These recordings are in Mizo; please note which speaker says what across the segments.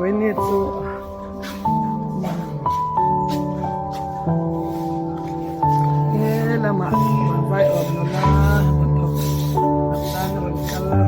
Speaker 1: Vawiini chu he lamah vai awm nula hnathawk atan a rawn kal a.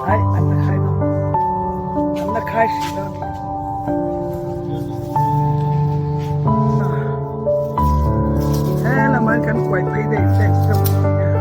Speaker 1: Ai an la khai dawn an la khai hrih dawn he lamah kan kuai phei daih daih dawn nia.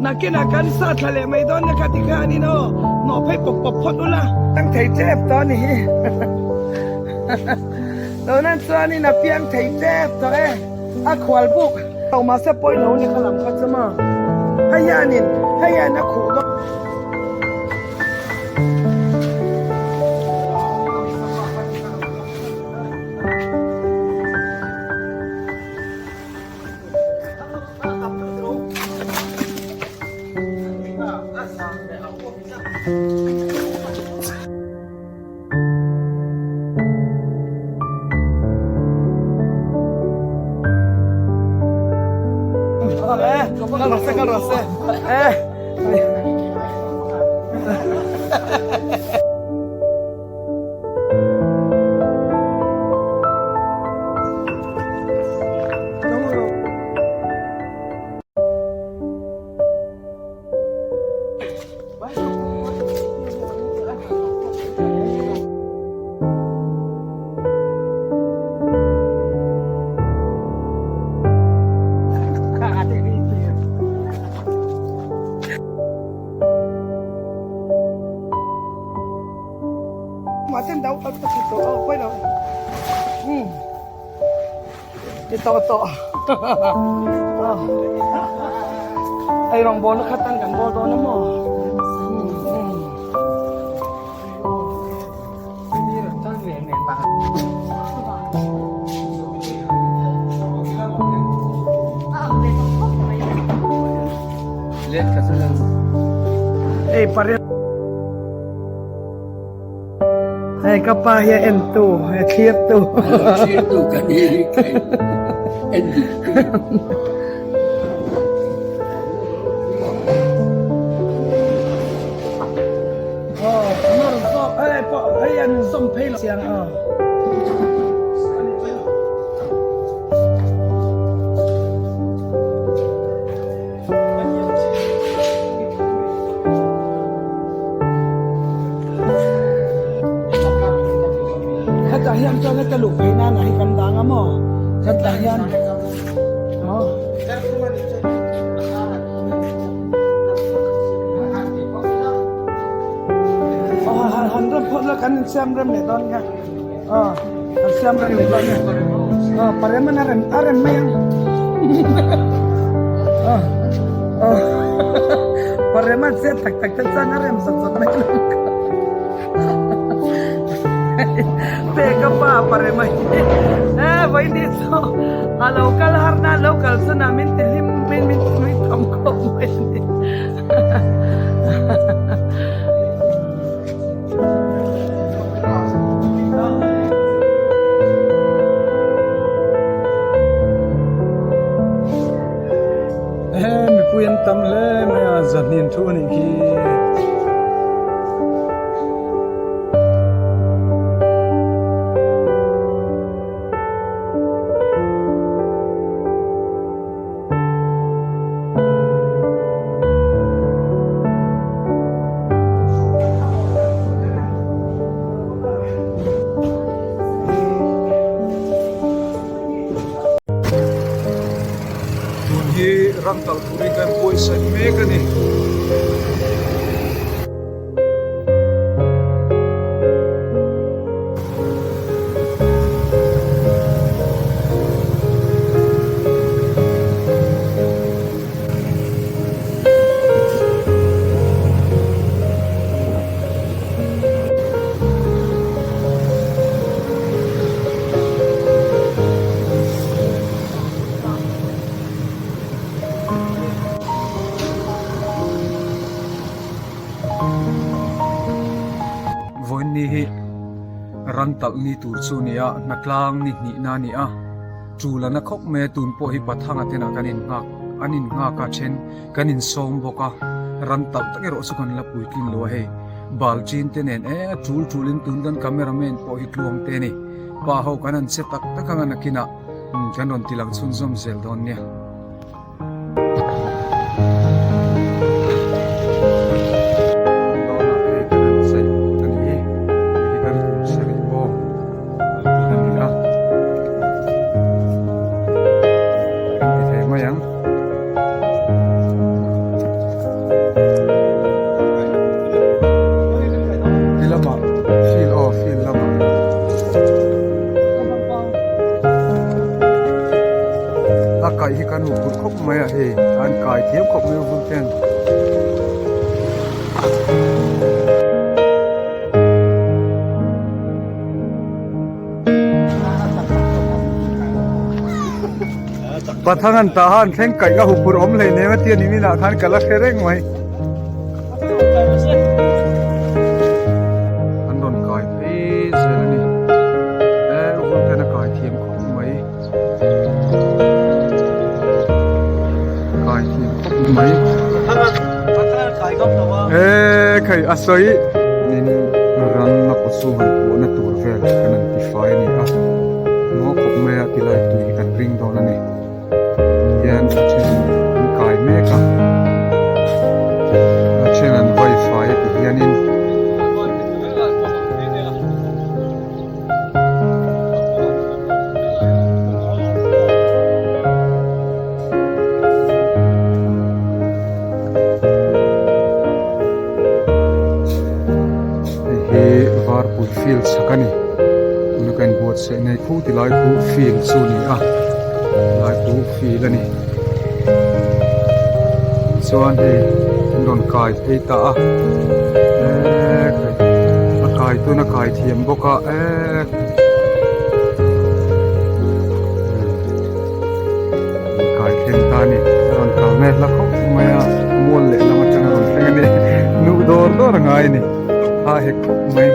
Speaker 1: Nakinah kan sa thla leh mai dawn nia kha tikhianin aw hnawh phei pawp pawp phawt ula. Ang thei tep tawh a ni hi. Tunan chuanin a piang thei tep tawh e. A khual buk. Lo mahse pawi lo ni kha lam kha chu maw. Hei hianin hei hian a khuh dawn. Kal rawh se, kal rawh se. Mahse dau kal ka ti tawh a pawi lo umm ti tawh tawh hei rawngbawlna kha tan kan bawl dawn a maw umm. Hei pariat hei ka pa hi a en tu a thlir tu
Speaker 2: thlir tu ka ni en dik tu.
Speaker 1: Hetah hian chuan heta luh phei nana hi kan dang a maw hetah hian aw. Aw han han rem phawt la kan insiam rem leh dawn nia aw kan siam rem leh dawn nia aw parem an a rem a rem mai ang aw aw parem an chet tak tak te chuan a rem zawt zawt mai ang peka pa parem a hi e vawiin hi chu a lo kal har na lo kal chhun ah min ti hlim min min ti nui tam khawp mai a ni.
Speaker 3: He mipui an tam hle mai a zahnin thu a nih khi. Tun hi ram kal turin kan buaisa mek a ni. Vawiinni hi ran talh ni tur chu a ni a, hnatlang ni hnihna a ni a, tul a na khawp mai a, tun pawh hi Pathanga tenah kan innghak an innghak a then kan insawm bawk a, ran talh tak erawh chu kan la puitlin lo a hei, bal chin te nen e a tul tulin tun kan camera man pawh hi tluang te a ni, pa ho kan han che tak tak ang a nakinah kan rawn ti lang chhunzawm zel dawn nia. A kaih hi kan hmu phur khawp mai a hei an kai thiam khawp mai a vun ten. Pathang an tah han thleng kaih a huphurh awm hleinem a tia nimin ah khan ka la hre reng mai. An rawn kai phei zel a ni. E vun ten a kai thiam khawp mai. mai. Eee khai a sawi nin ran a kaw chhung han puahna tur vel kan han ti fai a ni a ngaw khawp mai a tilai tui hi kan ring dawn a ni hian a then an kai mek a a then an vai fai a ti hianin. Hei hi varpui field chhak a ni tuna ka inbuatsaih nei khu ti lai khu field chu a ni a lai khu field a ni chuan hei an rawn kai phei ta a eee a kai tuna kai thiam bawk a eee. Kai thleng ta a ni a rawn kal mek la khawp mai a mual leh lam atang a rawn thleng a ni nuh dawr dawr a ngai a ni a hek khawp mai.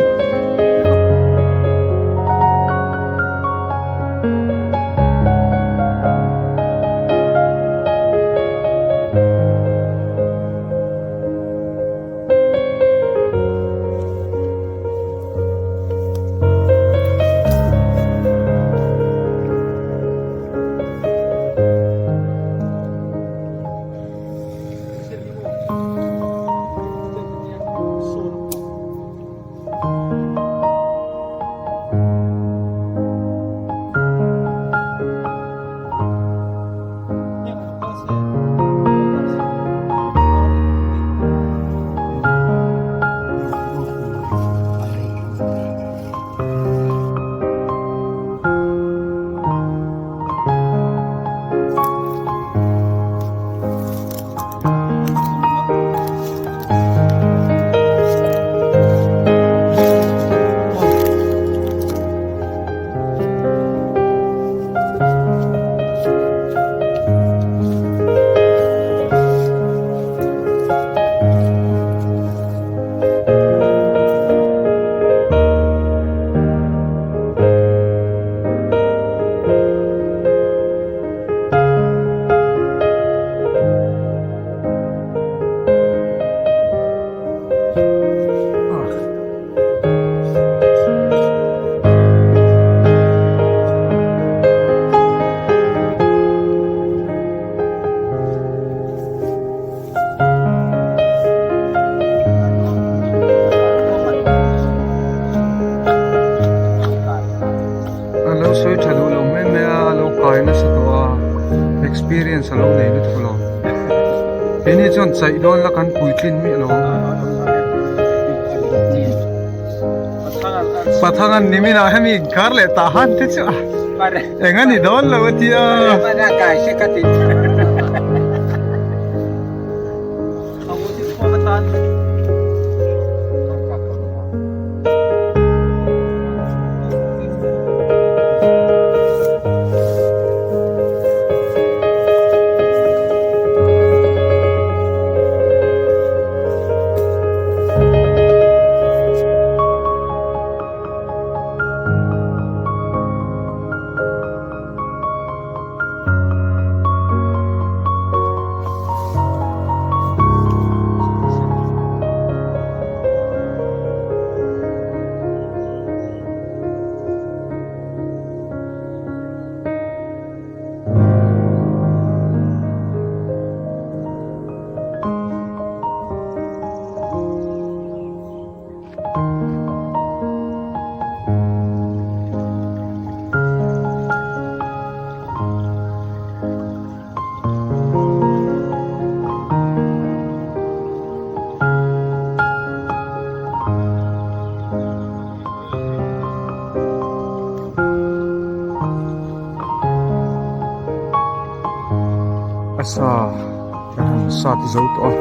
Speaker 3: A lo sawi tha duh lo mai mai a a lo kai nasa tawh a experience a lo nei lutuk lo keini chuan chaih dawn la kan puitlin miah lo pathang an ni minah hemi kar leh tah han te chu a eng a ni dawn lo a tia. A sa kan han sa ti zo tawh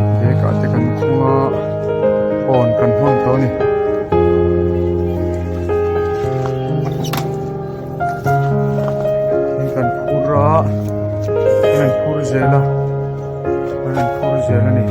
Speaker 3: a bag ah te kan khung a phone kan hman tawh a ni. Thing kan phur a kan han phur zel a kan han phur zel a ni.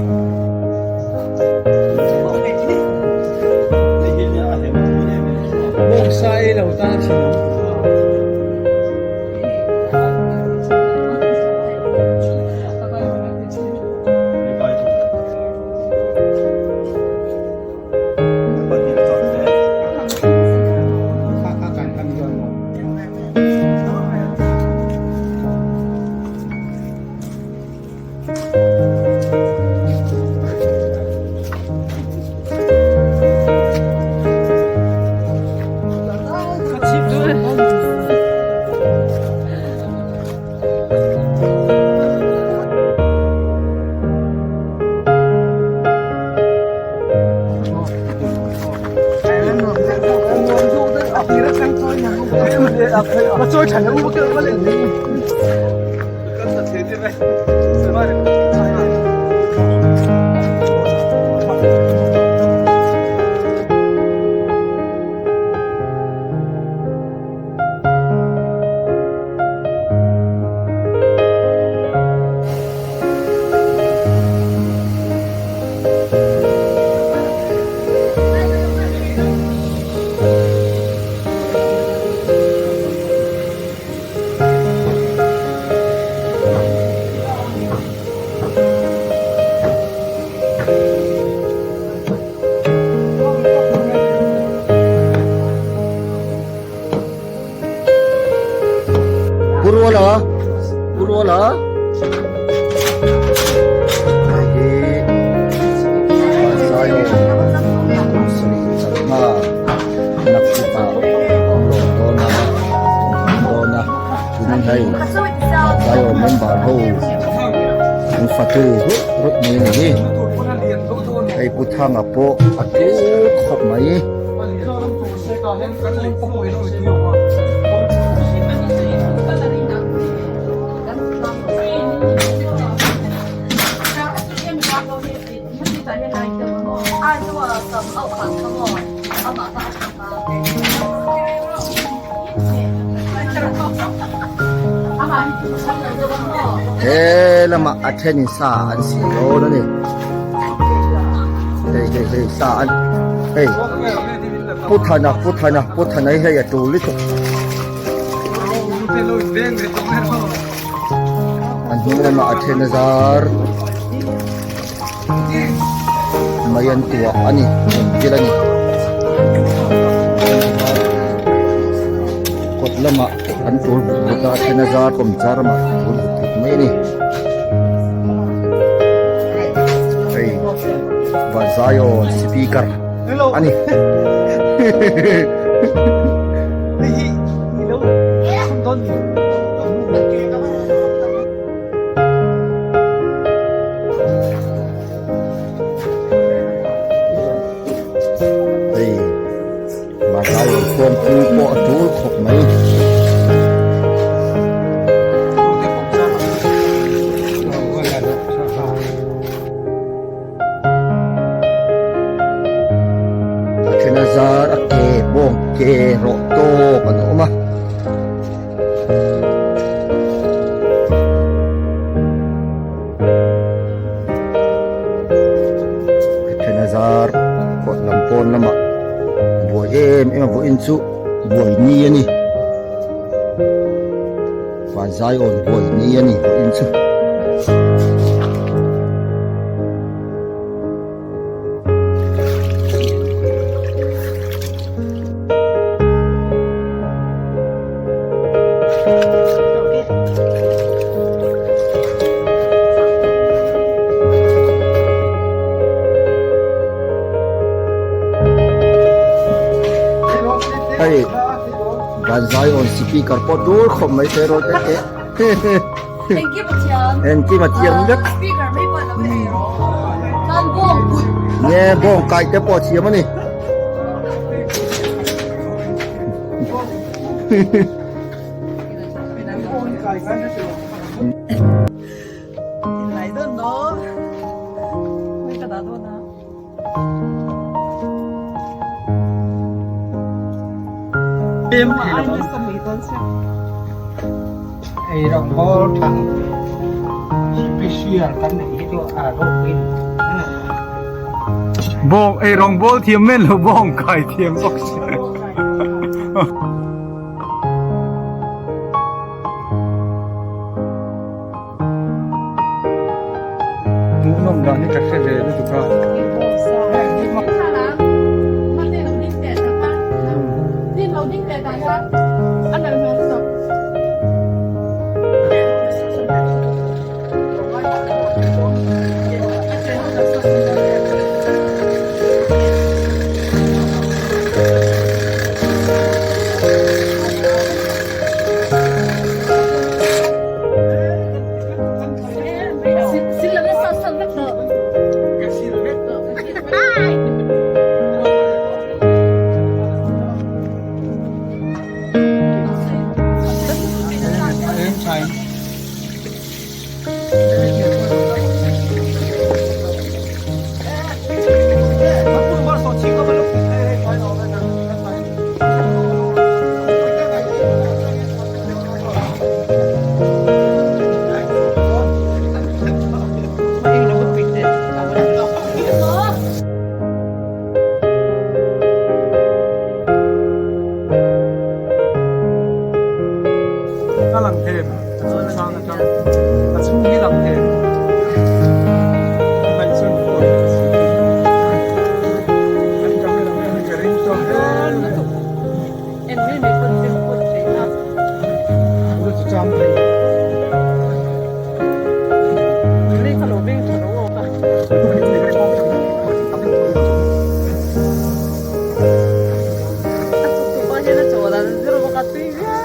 Speaker 2: Pu Ruala Pu Ruala hei hi Zion kum sarih chakma naktukah an lawm dawn a an dawn a tunin hei Zion member ho an fatu rut rut mai a ni hi hei Pu Thanga pawh a tul khawp mai. He lamah a thenin sa an siam dawn a ni hei hei hei sa an hei. Pu Thana Pu Thana Pu Thana hi hei a tul lutuk an hnung lamah a then a zar mai an tuah a ni an kil a ni kawt lamah an tul but but a a then a zar kawmchar ramah tul but but mai a ni hei Zion speaker. Ani. Hei Mazai khuang pu pawh a tul khawp mai. A then a zar a ke bawng ke rawh tawk an awm a. A then a zar kawt lam pawn lamah buai em em a vawiin chu buai ni a ni. Van Zion buai ni a ni vawiin chu. Hei Van Zion speaker pawh tur khawp mai te rawh te te.
Speaker 4: Engkim a thiam.
Speaker 2: Engkim a thiam vek.
Speaker 4: Speaker mai pawh lo ei Kan bawng put.
Speaker 2: Nge bawng kai te pawh thiam a ni.
Speaker 1: Lai dawn no. Ka dah dawn a.
Speaker 5: Ei rawng bawl thang special kan nei hi chu a ropui
Speaker 3: Bawng ei rawng bawl thiam men lo bawng kai thiam bawk si. Hmuhnawm dan hi ka hre ve lutuk a. lang them a chung sang atang a chhung hi lang them ngaih chuan phone a si an camera man hi ka ring tawk hle
Speaker 1: En mai mai pawn thil pawt theih na. Lei kha lo veng tha lo awk a. A chuk tu pa hian a chawl a zir bawk a tui viau.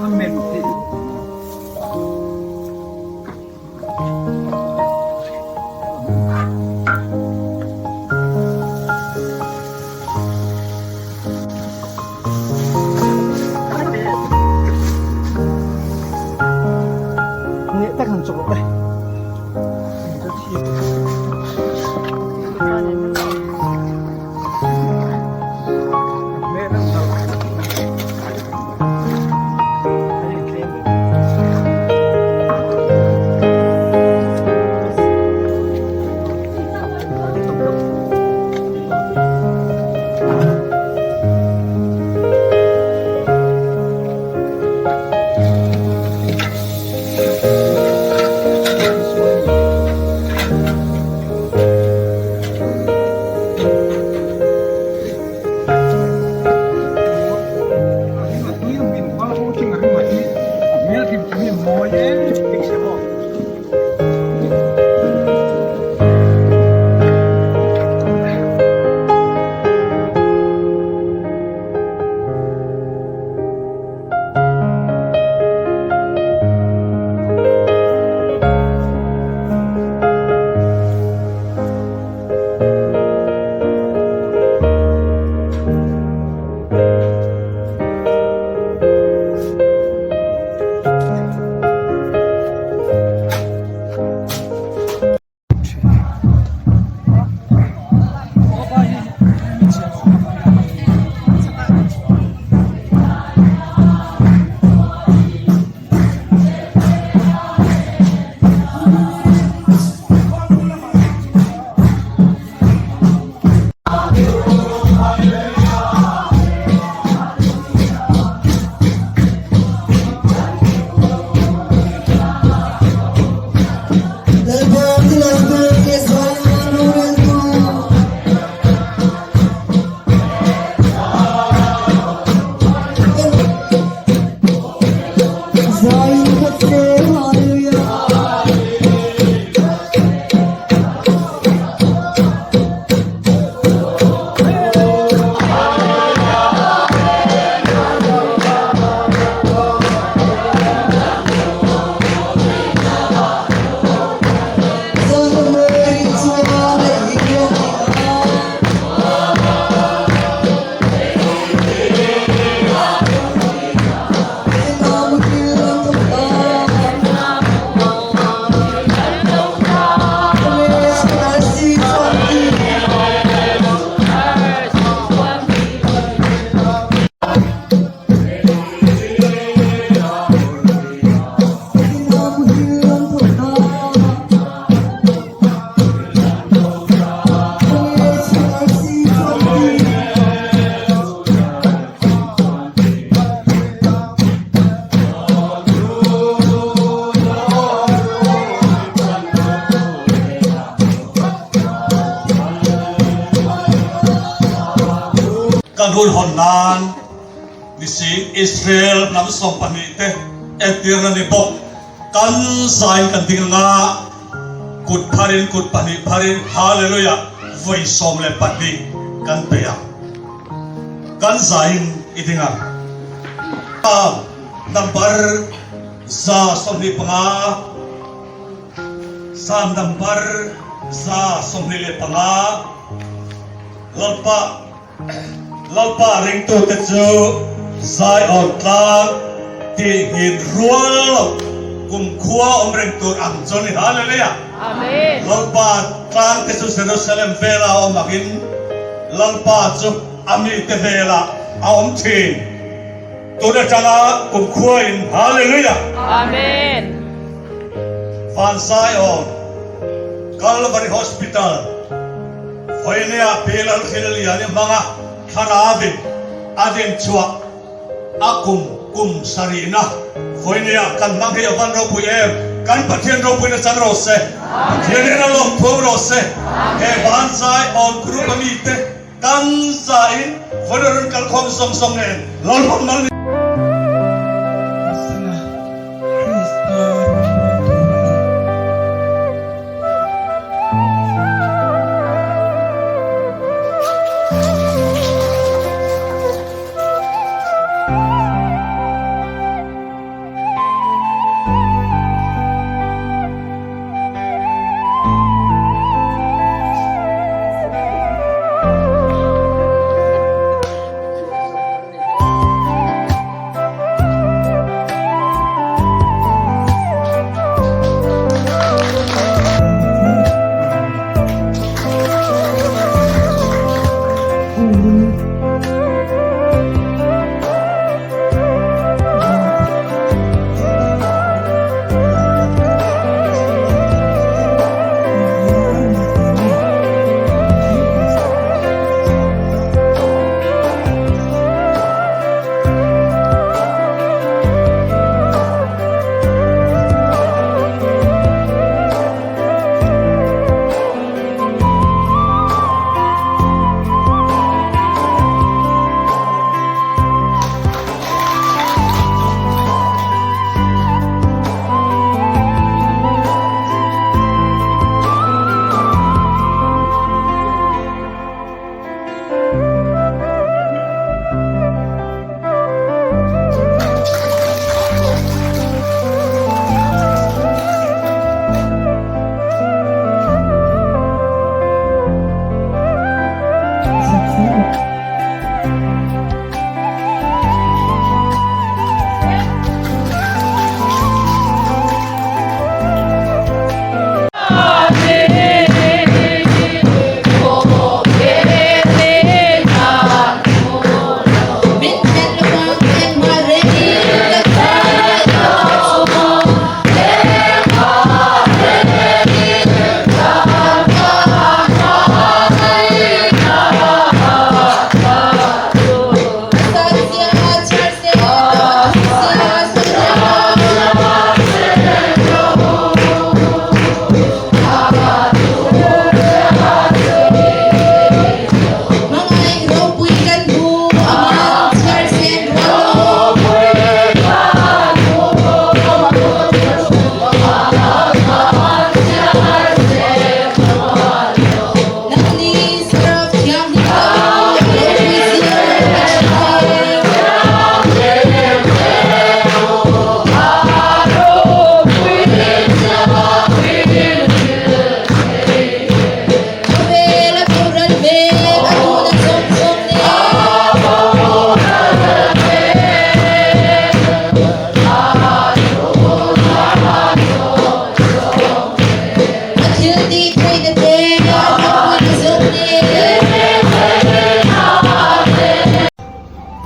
Speaker 3: Amen tih.
Speaker 6: Kan hun hawn nan nisi Israel hnam 12 te entirna ni bawk. Kan zain kan ding anga kut pharin kut pahnih pharin Hallelujah vawi 12. Kan peih ang. Kan zaiin i ding ang. Psalm number 125. Psalm number 125. Lalpa Lalpa ringtute chu Zion tlang tih nghin rual loh kumkhua awm reng tur ang chu a ni. Hallelujah! Lalpa tlang te chu Jerusalem vela a awm angin Lalpa chu a mite velah a awm thin. Tun atanga kumkhua in Hallelujah! Van Zion Calvary Hospital Vawinia Pi Lalhrilliani hmanga thlarauin a dinchhuah a kum kum sarihna vawinia kan hmang hi a van ropui em? Kan Pathian ropuina chang rawh se. Pathian hian a lawm thuam rawh se. He Van Zion Group a mite Kan zain vawi rawn kal khawm zawng zawng nen Lalpan mal ni.
Speaker 1: Sela, Krista rawngbawltu a ni.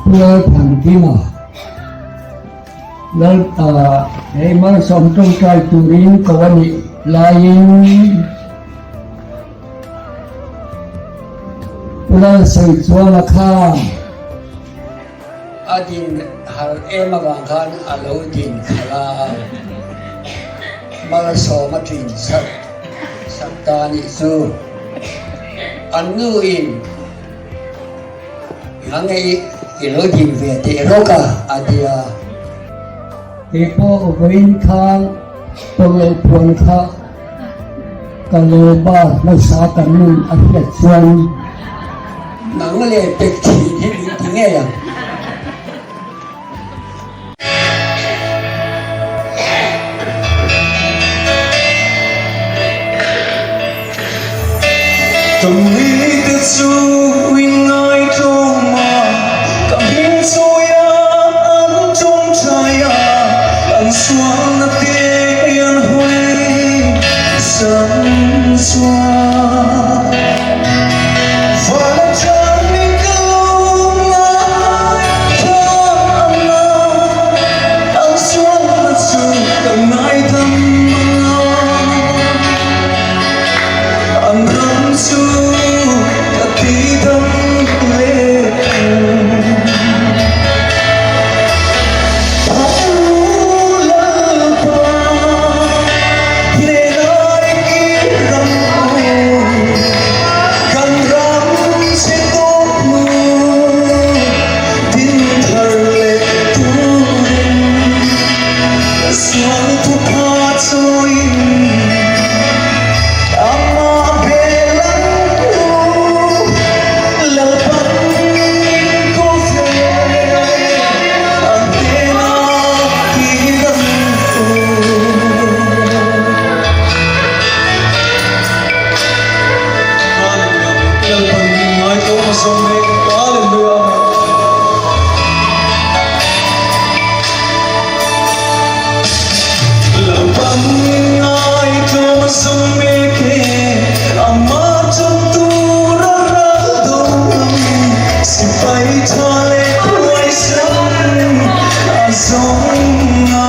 Speaker 5: Lalthankima, Lalpa hei malsawm tawngtai turin ko a nih laiin Pu Lalsawichuanga khan a din har em avang khan a lo din khalh a, malsawm a tlin sak sak ta a nih chu. An nu in Nang i i lo din ve teh rawk a, a ti a. Kei pawh vawiin khan pawllo puan kha ka lo bar hmasa ka nun a hriat chuan. Nang leh pek thin hi min ti ngei ang.
Speaker 7: Ka mite chu in ngaitlawm a, ka hming chawia an tawngtai a, an sualna te an hawi san chuan. Van atangin ka lo ngaithla ang a, an sualna chu ka ngaidam ang a. An ram chu ka tidam leh ang. A u Lalpa, hnenah i ram u, kan ram che tawp hnu, din thar leh turin sual thupha chawiin amah bel an u Lalpan ko ve a hnenah kir an u. Hallelujah Lalpan min ngai tawh a zawng mek Hallelujah Amen. Lalpan min ngai tawh a zawng mek e Amah chawm tur a ral do ang Sipai tha leh huaisen a zawng a.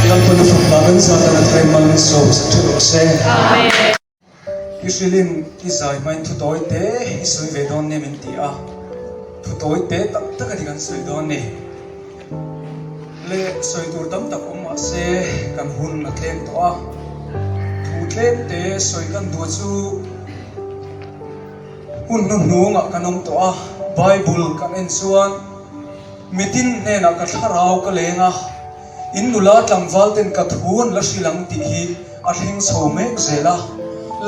Speaker 7: Lalpa na fak dan zat a thai mal min sawm sak tha rawh se. I hrilin i zai hmain thu tawi te i sawi ve dawn nia min ti a, thu tawi te tak tak a ni kan sawi dawn ni. Le sawi tur tam tak awm mah se kan hun a tlem tawh a, thu tlem te sawi kan duh chu hun hnuhnungah kan awm tawh a, Bible kan en chuan mitin hnenah ka thlarau ka leng a. In nula tlangval ten ka thu an la hrilh ang tih hi a thleng chho mek zel a,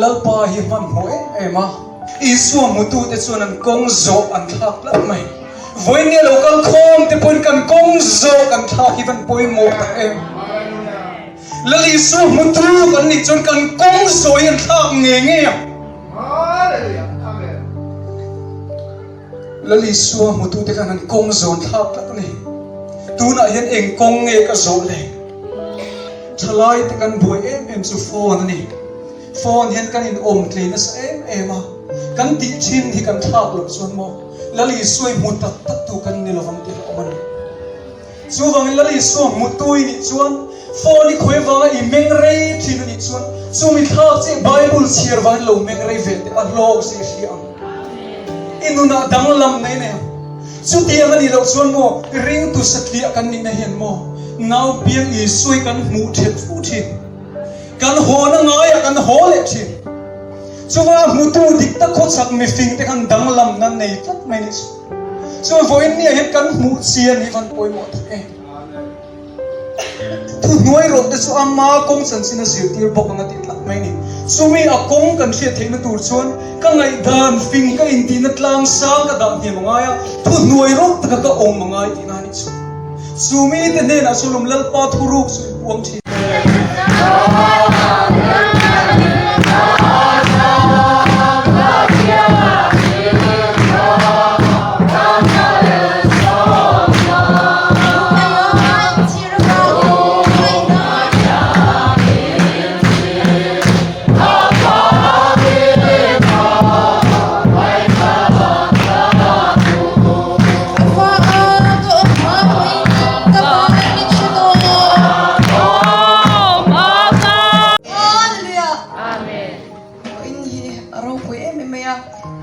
Speaker 7: Lalpa hi hmanhmawh em em a. Isua hmutute chuan an kawng zawh an thlak tlat mai. Vawiin lo kal khawm te pawhin kan kawng zawh kan thlak hi van pawimawh tak em. Lal Isua hmutu kan nih chuan kan kawng zawh hi an thlak ngei ngei ang. Lal Isua hmutute khan an kawng zawn thlak tlat a ni. Tunah hian eng kawng nge ka zawh le? Thalai te kan buai em em chu phone a ni. Phone hian kan in awm tlei nasa em em a, kan tih thin hi kan thlak loh chuan maw Lal Isua i hmu tak tak tu kan ni lovang tih a awm a ni. Chuvangin Lal Isua hmutu i nih chuan phone i khawi vanga i meng rei thin a nih chuan chumi thlak che Bible chhiar vangin lo meng rei ve teh a hlawk zia i hria ang. I nunah danglam nei nei ang. Chutiang a nih loh chuan maw ringtu satliah kan nihna hian maw nau piang Isua i kan hmuh thet fu thin. Kan hawna ngaiah kan haw leh thin. Chuvanga hmutu dik tak khawchhak mifing te khan danglamna nei tlat mai nih chu. Chu vawiin nia hian kan hmuh chian hi van pawimawh tak em. Thuhnuai rawh te chu ama kawng chanchin a zirtir bawk ang a tih tlat mai ni. Chumi a kawng kan hriat theihna tur chuan ka ngaihdan fing ka intihna tlang sang ka dah hniam a ngai a, thuhnuai rawh taka ka awm a ngai tihna a nih chu. Chumi te hnenah chuan lawm Lalpa thuruk chu i puang thin.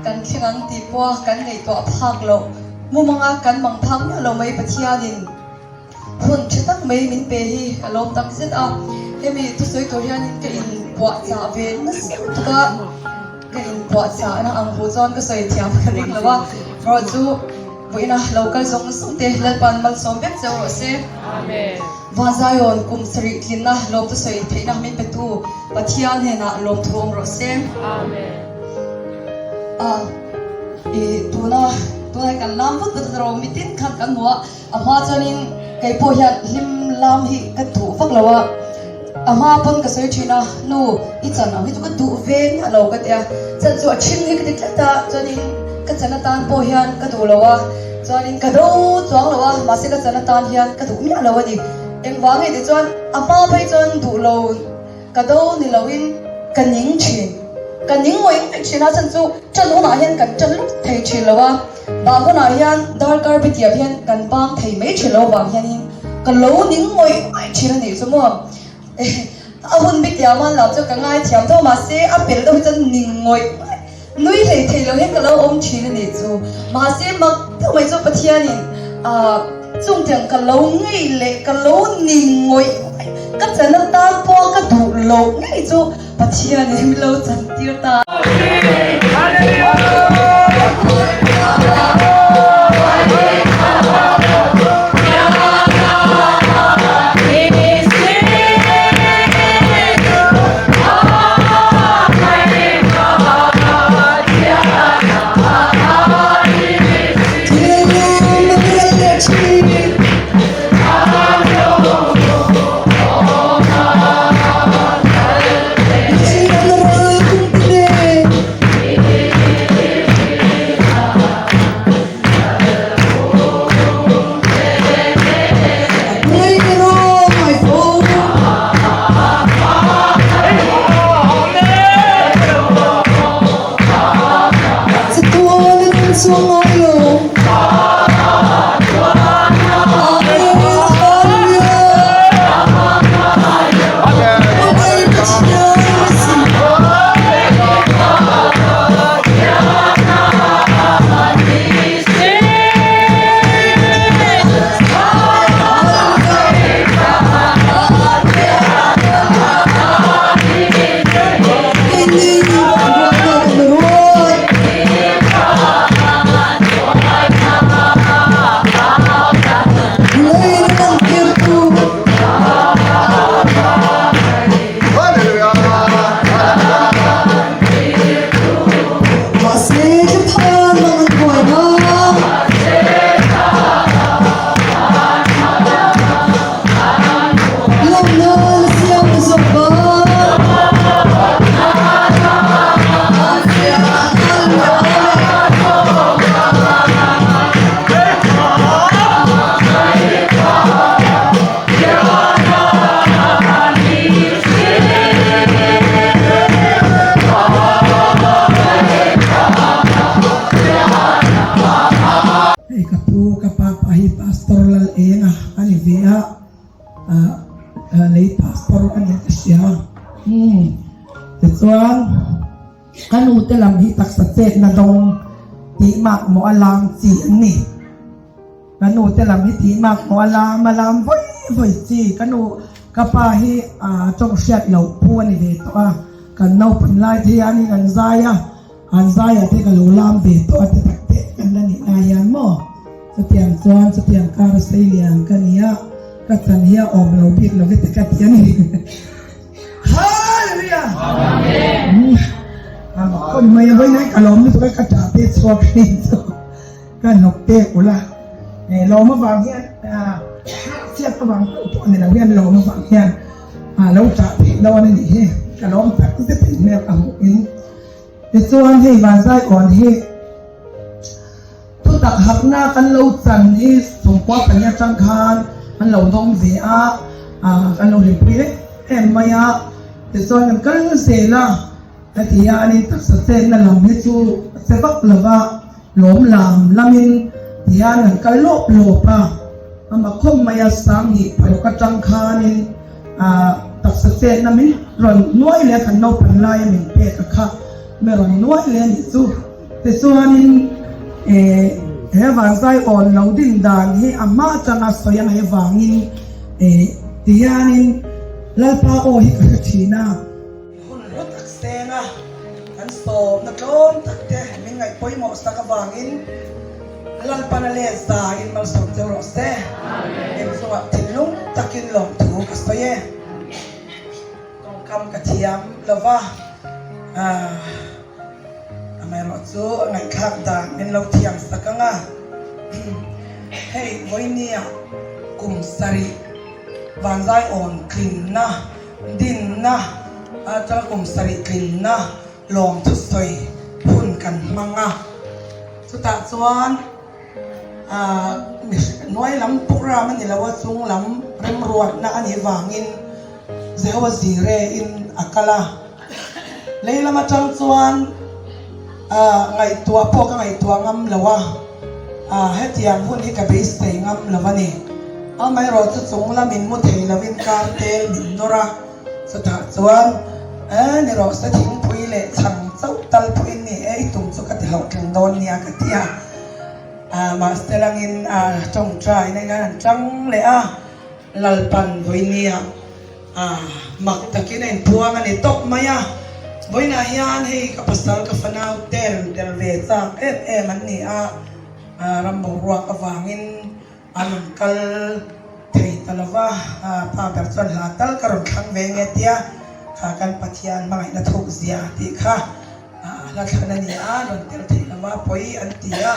Speaker 4: Kan thleng ang tih pawha kan ngaihtuah phak loh mumanga kan mang phak miah lo mai Pathianin hun tha tak mai min pe hi ka lawm tak zet a, hemi thusawi tur hianin ka inpuahchah ve nasa lutuk a, ka inpuahchahna ang hu chuan ka sawi thiam ka ring lo a, erawh chu vawiina lo kal zawng zawng te Lalpa'n malsawm vek cheu rawh se. Vanzaiawn kum sarih tlinna lawm thusawi theihna min petu Pathian hnenah lawmthu awm rawh se. I tuna tunah kan lam vut vut a rawh mitin khan kan hmu a. A hma chuanin kei pawh hian hlim lam hi ka duh vak lo a, a hma pawn ka sawi thin a, nu i chan ang hi chu ka duh ve miah lo ka ti a, chan chu a thin hi ka ti tlat a, chuanin ka chan atan pawh hian ka duh lo a, chuanin ka do chuang lo a, mahse ka chan atan hian ka duh miah lo a ni. Engvang nge tih chuan a hma phei chuan duh lo. Ka do ni loin ka ning thin. Ka ning ngawih ngawih thin a, chhan chu ṭan hunah hian kan ṭan lawk thei thin lo a, bah hunah hian darkar bitiap hian kan bang thei mai thin lo vang hianin ka lo ning ngawih ngawih thin a nih chu maw. A hun bitiam a lam chu ka ngaithiam tho mahse a pel deuh hi chuan ning ngawih ngawih. Nui hlei thei lo hian ka lo awm thin a nih chu. Mahse mak deuh mai chu Pathianin ah chungtiang ka lo ngei leh ka lo ning ngawih ngawih ka chan atan pawh ka duh loh ngei chu Pathianin min lo chan tir ta. Lawmna la siam zawk a.
Speaker 8: Hei ka pu ka pa pa hi Pastor Lal Enga a ni ve a, ah lei pastor a ni ka hria. Umm tichuan ka nu te lam hi taksa chetna dawng tih mak maw a lam chi an ni. Ka nu te lam hi tih mak maw a lam a lam vawi vawi chi. Ka nu ka pa hi ah tawng hriat loh pu a ni ve tawh a, kan naupang lai te hianin an zai a. An zaiah te ka lo lam ve tawh a ti tak teh kan la nih lai hian maw? Chutiang chuan chutiang kar a sei lian ka ni a, ka chan hi a awm lo bik lo ve te ka ti a ni. Hallelujah! Amen! Kawm mai a vawiin ka lawm lutuk a ka ṭah te chhuak hi chu ka hnawk pek ula. Lawm avang hian chhiat avang pawh pawh ni lo hian lawm avang hian lo ṭah theih dawn a nih hi. Ka lawm tak zet in hmel ka hmuh in. Tichuan hei Vanzaiawn hi thutak hakna kan lo chan hi chhungkua pahnih atang khan an lo dawng ve a, kan lo hlimpui em em mai a. Tichuan kan kal zel a, heti hianin taksa chetna lam hi chu a che vak lo va, lawm lam lamin tihian kan kal lawp lawp a. Amah khawp mai a, Sanghnih paruk atang khanin Taksa chetna min rawn nuai leh a, kan naupang laia min pek a kha mi rawn nuai leh a nih chu. Tichuanin he vanzai awn lo din dan hi a hma atanga sawi a ngaih avangin tihianin Lalpa aw hi ka hre thin a. Hun hlu tak seng a, kan sawmna tlawm tak te min ngaih pawimawh sak avangin Lalpan a let zaiin malsawm cheu rawh se. Eng chungah thinlung takin lawmthu ka sawi e. Tawngkam ka thiam lova, amaherawh chu ngaihthlak dan min lo thiam sak ang a. Hei vawinia kum sarih vanzai awn tlinna Dinna atanga kum sarih tlinna lawmthusawi hun kan hmang a, chutah chuan hnuai lam program a ni lo a, chung lam remruatna a nih vangin Jehovah Jireh in a kal a, lei lam atang chuan ngaihtuah pawh ka ngaihtuah ngam lo a, hetiang hun hi ka beisei ngam lo a ni. Amaherawhchu chung lamin mu thei lovin kar tel min nawr a, chutah chuan e ni rawh se thingpui leh chhang chauh tal pawhin ni e i tum chu ka ti hlawhtling dawn nia ka ti a, mahse langin tawngtai na in an tang leh a, Lalpan vawinia mak takin a inpuang a ni tawp mai a, vawiinah hian hei ka pasal ka fanau tel tel ve chak em em an ni a, ram boruak avangin An rawn kal thei ta lo va, pa ber chuan hla tal ka rawn thlang ve nge tia kha kan Pathian hmangaihna thuk zia tih kha hla thlan a ni a, rawn tel thei lo va pawi an ti a.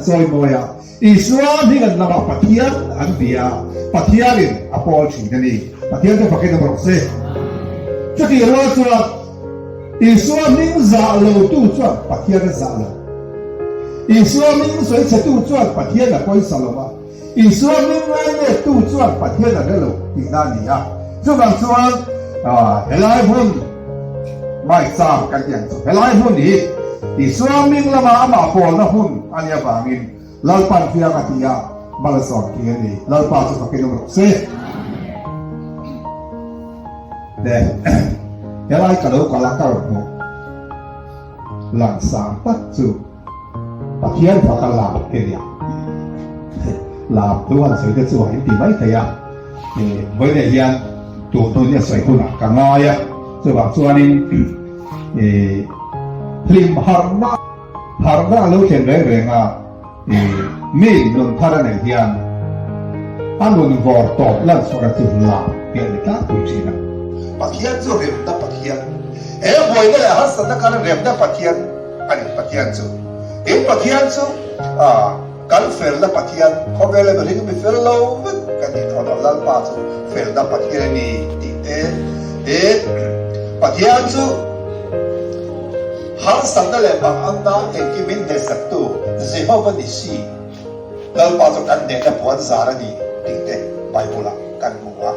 Speaker 9: chawimawi a, Isua hming an lam a, Pathian an bia a, Pathianin a pawl thin a ni. Pathian chu fakin awm rawh se. Chutih rual chuan Isua hming zah lotu chuan Pathian a zah lo. Isua hming sawi chhetu chuan Pathian a pawisa lo va, Isua hming ngaineptu chuan Pathian a hre lo tihna a ni a. Chuvang chuan helai hun Maicham kan tih ang chu, helai hun hi Isua hming lama amah pawlna hun a nih avangin Lalpan fiang a ti a, malsawm khi a ni. Lalpa chu fakin awm rawh se. Le, helai ka lo kal a ka rawn hmuh langsar tak chu Pathian faka lam te nia. Lam thu han sawi te chu a inti mai thei a, vawiinah hian tun hun hi a sawi hunah ka ngai a, chuvang chuanin hlim harhna harhna a lo thlen reng reng a, mi nun thar a neih hian a nun vawr tawp lan chhuahna chu lam hi a ni tlangpui thin a.
Speaker 6: Pathian chu remna Pathian, he buaina leh harsatna khan remna Pathian a ni. Pathian chu tin Pathian chu kan felna Pathian, khawvela mihring mi fel lo vek kan tih thawn a, Lalpa chu felna Pathian a ni tih te, tin Pathian chu harsatna leh manganna engkim in hnehsaktu Jehova ni si, Lalpa chu kan hnehna puan zar a ni tih te Bible-ah kan hmu a.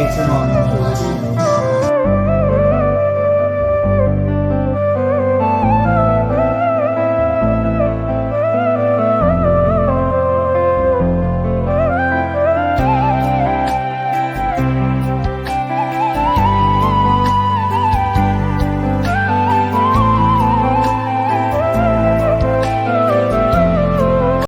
Speaker 3: Malsawma.